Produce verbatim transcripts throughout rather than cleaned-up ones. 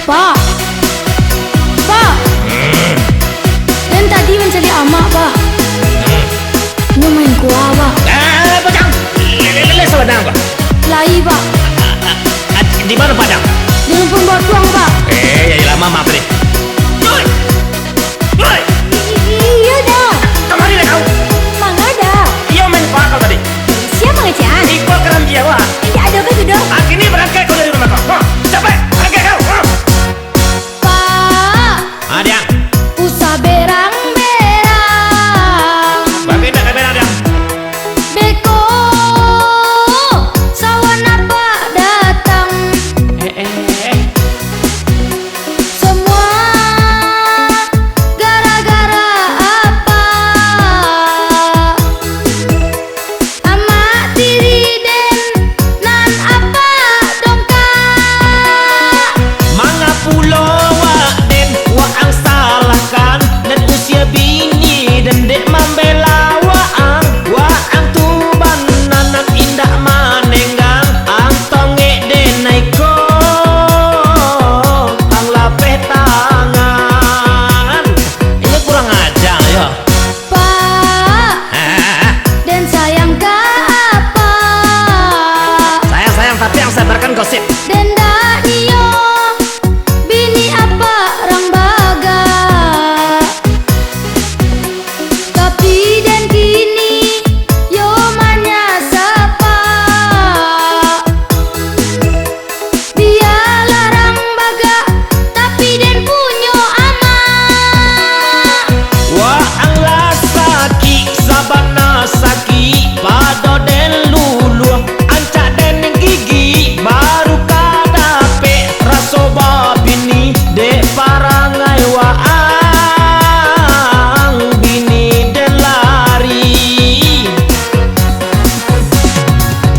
Pak! Pak! Den tadi mancaliak amak, Pak. Nyo main kuah, Pak. Eh, Bajang! Lele, lele, sabanang, Pak. Lai, Pak. Ah, ah, ah, di mano Padang? Di Lumpun Botuang, Pak. Eh, ya, ya, lama, maaf deh. Woi! Woi! I-, i-, iyo, Da. Kamari lah kau. Manga, Da? Iyo, main kuah kau tadi. Sia mangecekan? Iko karambia, wah. Indak ado ko tu, Da. Ah, kini barangkek kau dari rumah kau. Hah, capek, barangkek kau. Hah. Pak. Ah, Diang. Usah berang-berang. Bagi indak ka berang, Diang. Beko, sawan apak datang. Eh, eh, eh. Semua gara-gara apak. Amak tiri den nan apak dongkak. Manga pulo wak den, waang salahkan, nan usia bini den dek mambela waang. Waang tu bana nan indak manenggang, ang tongek den aiko, ang lapeh tangan. Iyo kurang aja, yo. Pak, hah? Den sayang ka apak. Sayang-sayang, tapi ang sabarkan gosip. Den dak nio bini apak rang bagak. Tapi den kini yo manyasa, Pak. Bialah rang bagak, tapi den punyo amak. Waang lah sakik, sabana sakik, pado den luluah, ancak den gigik, baru ka dapek raso babini, dek parangai waang, bini den lari.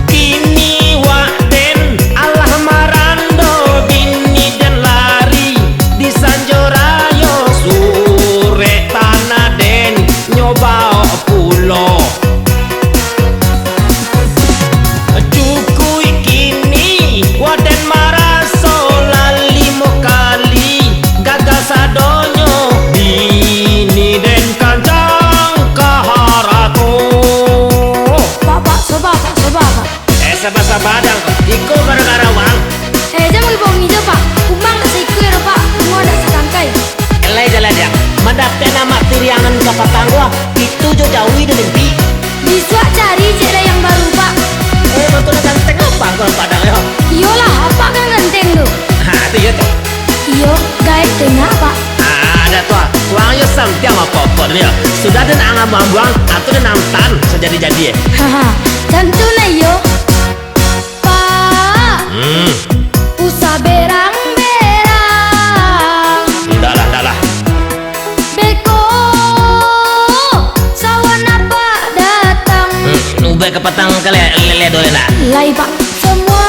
Kini wak den alah marando, bini den lari di sanjo rayo, surek tanah den nyo baok pulo. Cukuik kini wak den maraso, lah limo kali gagal sadonyo, bini den kancang ka harato. Pak, Pak, soba, Pak, soba, Pak. Eh, saba-saba dang. Iko gara-gara waang. Eh, jan mangibau-ngibau, Pak. Kumbang dak saikua doh, Pak. Bungo dak satangkai. Elai jalan dia. Mandapek amak tiri ang nan kapatang tu, ah. Itu jo jauhi den mimpi. Bisuak cari ciek lai yang baru, Pak. Eh, mantu nan ganteng apak kau Padang, yo? Iyolah, apak kan ganteng tu. Ha, tu iyo tu. Iyo, gaek tengah, Pak. Ah, ado tu, ah. Waang yo santiang apo-apo tu, yo. Sudah den ang ambuang-ambuang, atau den ang tan sajadi-jadi, eh. Haha, tantu lah iyo. Pak, hmm, usah berang-berang. Ndak lah, ndak lah. Beko, sawan apak datang. Hmm, ubek kapatang ka le-, lele dole nak. Lai, Pak. Semua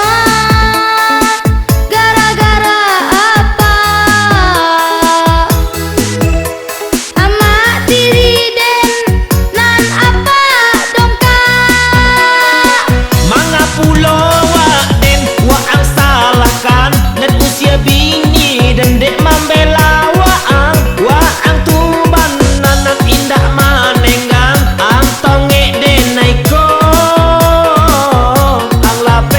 gara-gara apak. Amak tiri den nan apak dongkak. Manga pulo wak den, waang salahkan, nan usia bini den dek mambela waang. Waang tu bana nan indak manenggang, ang tongek den aiko, ang lapeh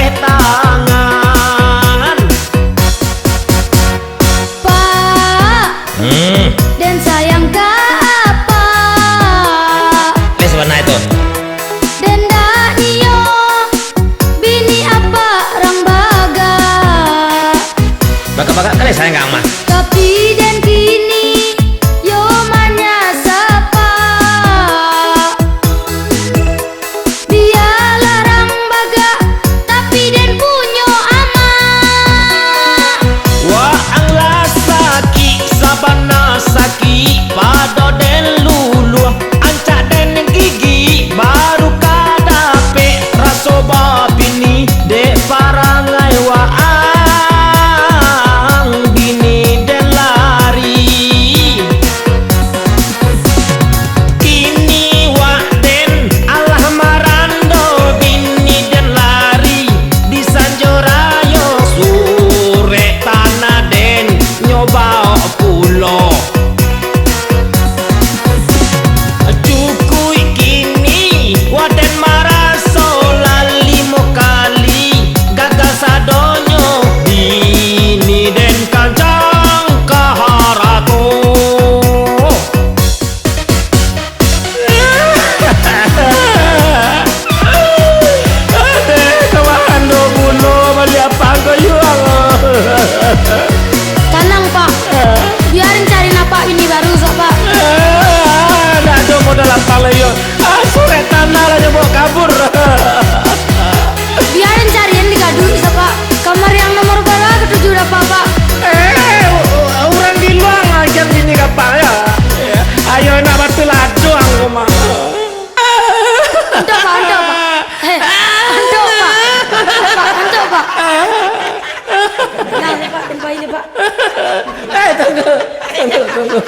Eh, tunggu, tunggu, tunggu.